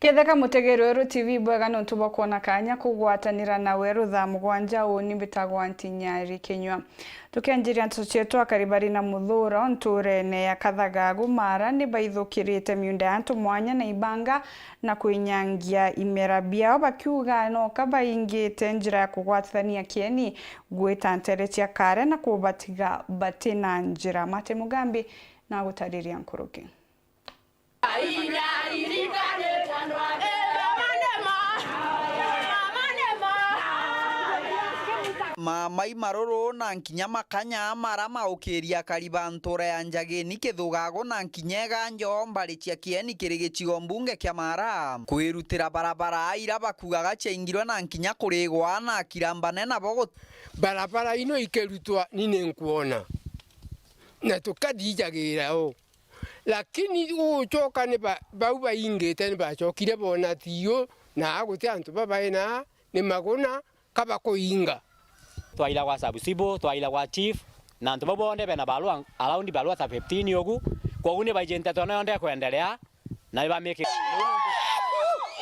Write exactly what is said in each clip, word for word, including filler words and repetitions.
Ketheka mutegeri Weru T V bwega nontu bwa kwona kanya kugwatanira na Weru thaa mugwanja, uuni mbitagwa Ntinyari Kinyua. Tukianjiria nteto cietu, akari bari na muthuro nturene ya Kathagagu Mara ni baithukirite miunda ya antu mwanya na ibanga na kwinyangia imera biao, bakiuga noka baingite njira ya kugwatithania kieni gwita ntere cia kare na kubatiga bati na njira. Mate Mugambi na gutariria nkuruki. Mamai maruru na nkinya makanya mara maukiria akari ba ntura ya Njagini, Kithugagu na nkinya Iganjo mbari cia kieni kiri gicigo mbunge kia Mara kwirutira barabara ira bakugaga ciaingirwe na nkinya kurigwa na akirambane nabo gut- Barabara ino ikirutwa ni ninkwona na tukathijagira u. Lakini gucoka ni ba-, bau baingite ni bacokire boona tiyo, na guti antu babaina ni maguna ka bakuinga. Twaira gwa sub-civil, twaira gwa chief, na antu bau bonthe bena barua, around barua ta fifteen ugu, kwogu ni baiji nteto ino yonthe ikwendelea, na ni bamiki-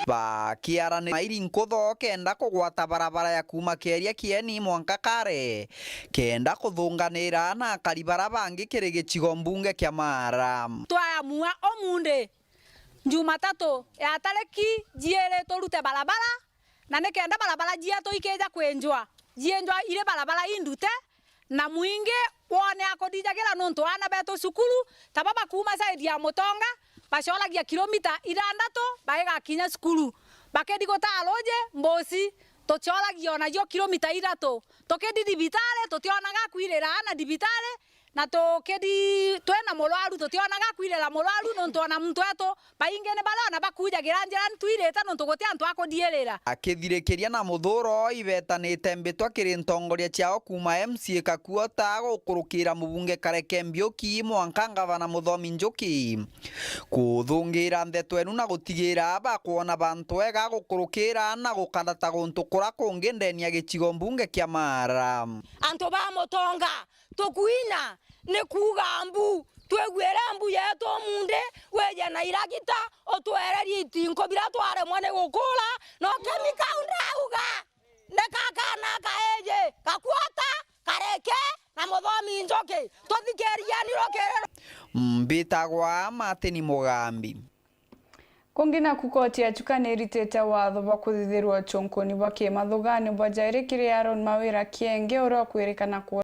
Bakiaranira mairi nkutho kenda kugwata barabara ya kuuma Keria Kieni mwanka Kare, kenda kuthunganira na akari bara bangi kiri gicigo mbunge kia Mara. Twaamua umunthi, Jumatatu ya tariki jiiri, turute barabara, na nikenda barabara cietu ikija kwinjwa, ciinjwa iri barabara indute, na mwingi wone akuthijagira nontu aana betu cukuru, ta baba kuuma side ya Mutonga, bacoragia kilomita ithandatu baigakinya cukuru, bakindi gutaa ruuji Mbusi, tucoragia onacio kilomita ithatu. Tukindi thibitari, tutionaga kwirira aana thibitari, na tukindi twina murwaru, tutionaga kwirira murwaru, nontu ona muntu wetu baingi ni baria ona bakujagira njira ntwirite, nontu guti antu a kuthiirira. Akithirikiria na muthuro ibetanite mbitwa kiri ntongoria ciao kuuma M C A Kakuota gukurukira mubunge Kareke Mbiuki mwanka ngavana Muthomi Njuki. Kuthungira ndeto enu na gutigira bakwona bantu ega gukurukira na gukarata guntu kura kungi ndeni ya gicigo mbunge kia Mara. Antu ba Mutonga, tukwina ni kuuga mbu, twiguire mbu yetu umunthi, wije na iragita, utwererie itinko biria twaremwa ni gukura, na ukemika u ndauga. Ni kakana kaiji, Kakuota, Kareke, na Muthomi Njuki. Tuthikirieni rukiri ru- Mbitagwa Martin Mugambi. Kungi naku, koti ya Chuka ni iritite watho bwa kuthithirwa ucunkuni bwa kimathugani bwa jairi kiri Aaron Mawira Kienge, uria ukwirikana ku-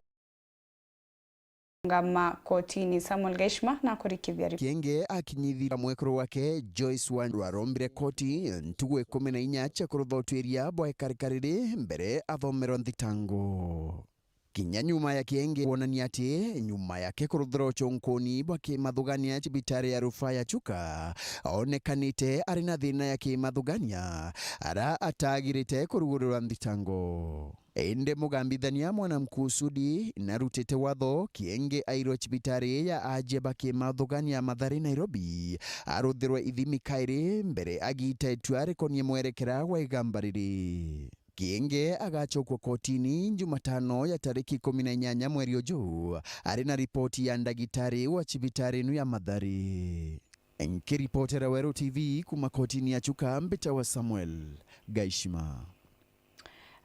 ngama kotini. Samuel Gaishma na kurikithia ripoti. Kienge akinyithira mwekuru wake Joyce Wanjiru arombire koti ntugu ikumi na inya cia kurutha utwiria bwa ikarika riri mbere athomerwa nthitango. Kinya nyuma ya Kienge kwonania ati nyuma yake kuruthira ucunkuni bwa kimathugania cibitari ya rufaa ya Chuka, onekanite ari na thina ya kimathugania, ara atagirite kurugurirwa nthitango. Indi mugambithania mwana mkusudi narutite watho Kienge airwe cibitari ya ajia ba kimathugania Mathari, Nairobi, aruthirwe ithimi kairi mbere agita itua rikonie mwerekera wa igamba riri. Kienge agacokua kotini Jumatano ya tariki ikumi na inyanya mweri uju, ari na ripoti ya ndagitari wa cibitari inu ya Mathari. Nkiripotera Weru T V kuma kotini ya Chuka, mbitagwa Samuel Gaishima.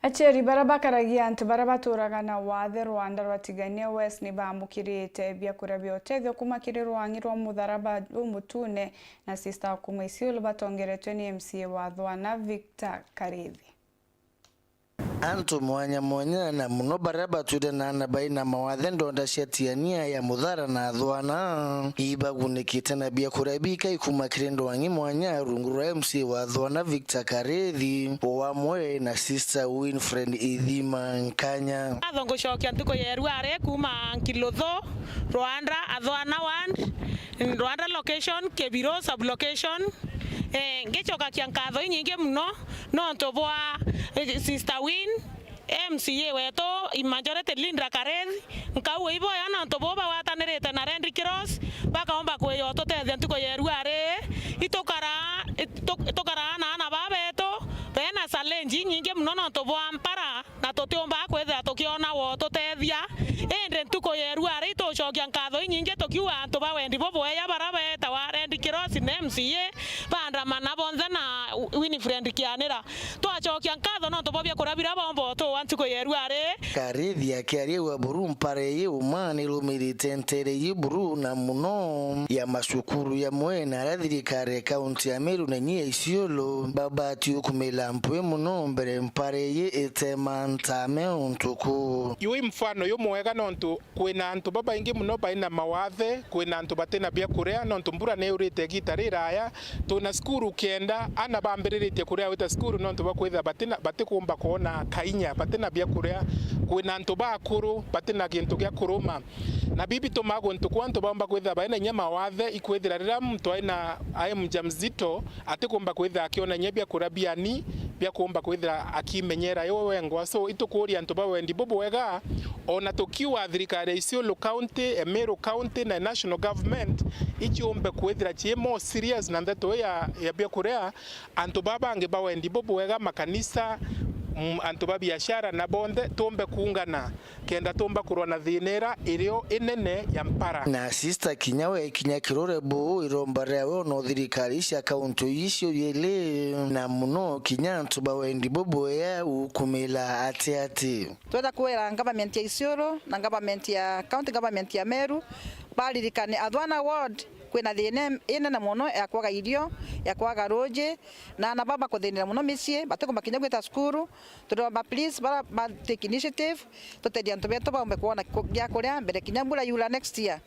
Aciari bara bakaragia antu bara baturaga na wathe Rwanda rwa Tigania West ni baamukirite biakuria bia utethio kuma kiri rwang'i rwa Mutharaba Umutune na Sister wa kuma Isiolo batongeretwe ni M C A wa Thwana Victor Karithi. Antu mwanya mwanya, na muno baria batwire na aana bai na mawathe ndonda cia Tiania ya Muthara na Thwana, ibagunikite na biakuria bikai kuma kiri ndwang'i mwanya rungu rwa M C A wa Thwana Victor Karithi, o amwe na Sister Winfred Ithima Nkanya. Atho ngucokia ntuku ya irua ari kuma Nkiluthu, Rwanda, Athwana ward, Rwanda location, Kibiro sub location. Eh, ngicokakia nkatho inyingi muno nontu bwa, eh, Sister Win, M C A wetu, Majority Leader Kareth, nkauga iboya nontu buu bagwatanirite na Red Cross, bakaomba kwija ututethia ntuku ya irua ri, itukara, itu-, tukaraa na aana baa betu, bena challenge inyingi muno nontu bwa mpara. Na tutiumbaga kwithira tukiona wa ututethia. Indi ntuku ya irua ri, itucokia nkatho inyingi tukiuga antu ba wendi bubwega bara beetawa Red Cross na M C A, baandamana bonthe na Fred Kianira. Twacokia nkatho nontu bwa biakuria biria baumba utuua ntuku ya irua ri. Karithia akiaria wa buru mpara iji uma nirumirite ntere iji buru na muno ya macukuru jamwe na aria thirikari ya kaunti ya Meru na inya ya Isiolo babati ukumila mpwi muno mbere mpara iji itema ntame untuku. Yui mfano jumwega nontu kwina antu babaingi muno baina mawathe, kwina antu batina biakuria nontu mbura ni yurite igita riraya. Twina cukuru kenda, ana bambiriritie kuria gwita cukuru nontu bwa kwithira batina, batikumba kwona kainya, batina biakuria. Kwina antu bakuru, batina gintu gia kuruma. Na biu bitumaa guntu kwa antu baumba kwithira baina inya mawathe, ikwithira riria muntu aina, ai mjamzito, atikumba kwithira akiona inya biakuria biani, bia kuumba kwithira akimenyera iwe wengwa. So, itukuuria antu ba wendi bubwega, ona tukiuga thirikari ya Isiolo County, Meru County na national government, ichiumbe kwithira chii more serious na ndeto ii ya, ya biakuria, antu baa bangi ba wendi bubwega, makanisa, mm, antu ba biashara na bonthe tuumbe kuungana. Kenda tuumba kurwa na thiina iria irio inene ya mpara. Na Sister kinya we kinya kirore buu iromba riawe ona thirikari cia kaunti icio iili, na muno kinya antu ba wendi bubwea ukumila ati ati. Twenda kwira government ya Isiolo na government ya county government ya Meru baririkane Athwana ward kwina thiina inene muno ya kwaga irio, ya kwaga ruuji, na ana baba kuthinira muno micii, batikumba kinya gwita cukuru. Turomba please bara ba take initiative, tuteethie antu betu baumbe kwona ku-, gia kuria mbere kinya mbura yura next year.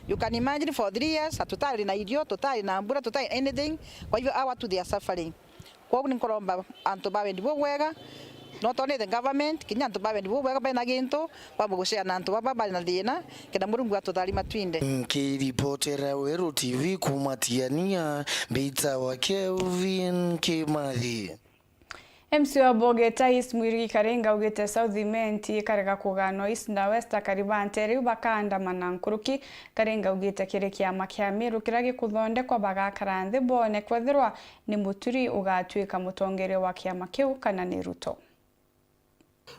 You can imagine for three years, hatutari na irio, tutari na mbura, tutari anything. Kwa hivyo our watu they are suffering. Kwogu ni nkuromba antu ba wendi bubwega, not only the government, kinya antu ba wendi bubwega bena gintu, bambe gushare na antu baba bari na thina, kenda Murungu atutharima twinthe. Nkiripotera Weru T V kuuma Tiania, mbitawa Kelvin Kimathi. M C A wa Bogeta East Mwirigi Karinga augite South Imenti ikarega kuganwa East na West, akari ba ntere iu bakaandamana nkuruki. Karinga augite kiri kiama kia Meru kiria gikuthondekwa bagakara nthi boone kwethirwa ni Muturi ugatwika mutongeria wa kiama kiu kana ni Ruto.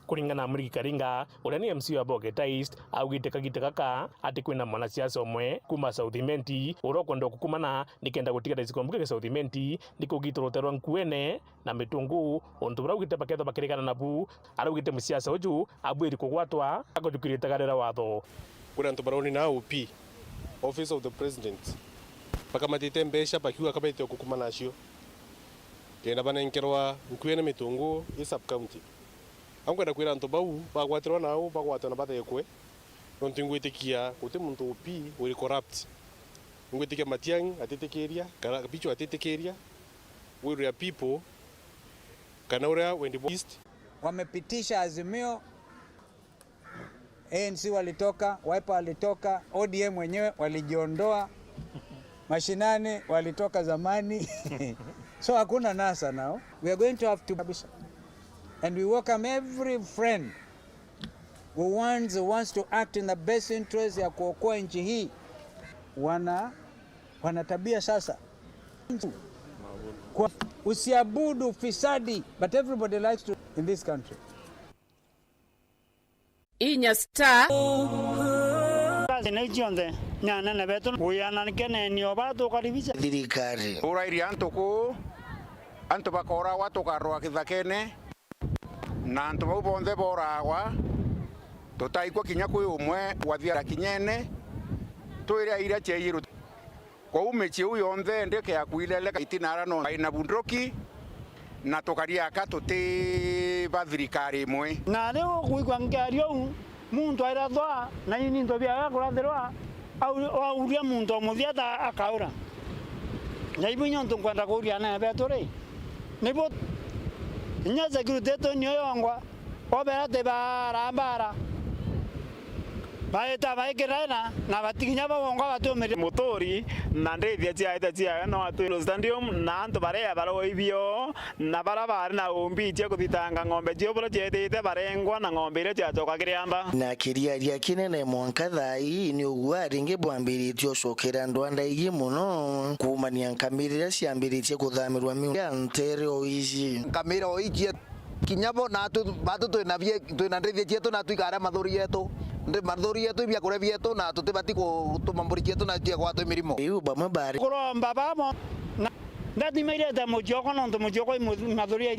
Kuringana na Mwirigi Karinga, uria ni M C A wa Bogeta East, augite kagita gaka ati kwina mwanasiasa umwe kuuma South Imenti uria ukwenda gukukumana nikenda gutiga Rais Kwambuki kia South Imenti ni kugita rutere rwa nkuene na mitungu, untu buria augite bakethwa bakirigana nabu. Araugite musiasa uju abuiri kugwatwa akujukirite gari ria watho. Kuri antu baroni na O P, Office of the President, bakamatite mbeca bakiuga kabaite gukumana nacio kenda banenkerwa nkuene mitungu i sub county. Au nkwenda kwira antu bau bagwatirwa nau bagwatwe na bathekwe, nontu ingwitikia guti muntu O P uri corrupt. Ingwitikia Matiang'i atitikiria, kana Bichu atitikiria, Wiru ya People, kana uria Wendi East. Wamepitisha azimio, A N C walitoka, Wiper walitoka, O D M wenyewe walijiondoa, mashinani walitoka zamani. So hakuna NASA now. We are going to have to kabisa. And we welcome every friend who wants, who wants to act in the best interest ya kuokoa nchi hii. Wana, wana tabia sasa. Kwa, usiabudu ufisadi, but everybody likes to in this country. Inya star. Kazi na icio nthe, ni anene betu, wiana ni keneni o ba tukaribisha. Thirikari. Urairie antu kuu, antu bakooragwa tukarwa kithakene, na antu bau bonthe booragwa, tutaikua kinya kwi umwe wathiara kinyene, twire iria ciaiirwe. Kwou micii iu yonthe ndike yakuileleka itina ara no ina bunduki, na tukariaka tuti ba thirikari imwe. Na riu ukwigua nkiaria uu, muntu airathwa na ini into biaga kurathirwa, au-, auria muntu o muthia ta akaura. Na ibu nontu nkwenda kuuria anene betu ri, nibu inya security yetu niyo yongwa, obera ti barambara. Baita baikirae na, na batiginya bau bongwa batumiria. Muturi na ndithia ciaite ciawe no atwirwe stadium na antu baria baroi bio na bara bari na umbi cia kuthitanga ng'ombe cio buria cietite barengwa na ng'ombe iria ciacoka kiri amba. Na kiriaria kinene mwanka thaa ii ni ugua ringi bwambiritie ucokera ndwanda iji muno kuumania nkamira iria ciambiritie kuthamirwa miunda ya ntere o iji. Nkamira o iji Kinya bo naatu, baatu twina bie-, twina ndithia cietu naatu ikaria mathuri yetu. Ndi-, mathuri yetu ibiakuria bietu na tutibati gutuma mburi cietu naatu ciagwatwa imirimo. Riu bamwe bari. Kuromba bamo na Ndathima ireta mucioko nontu mucioko i mu-, mathuria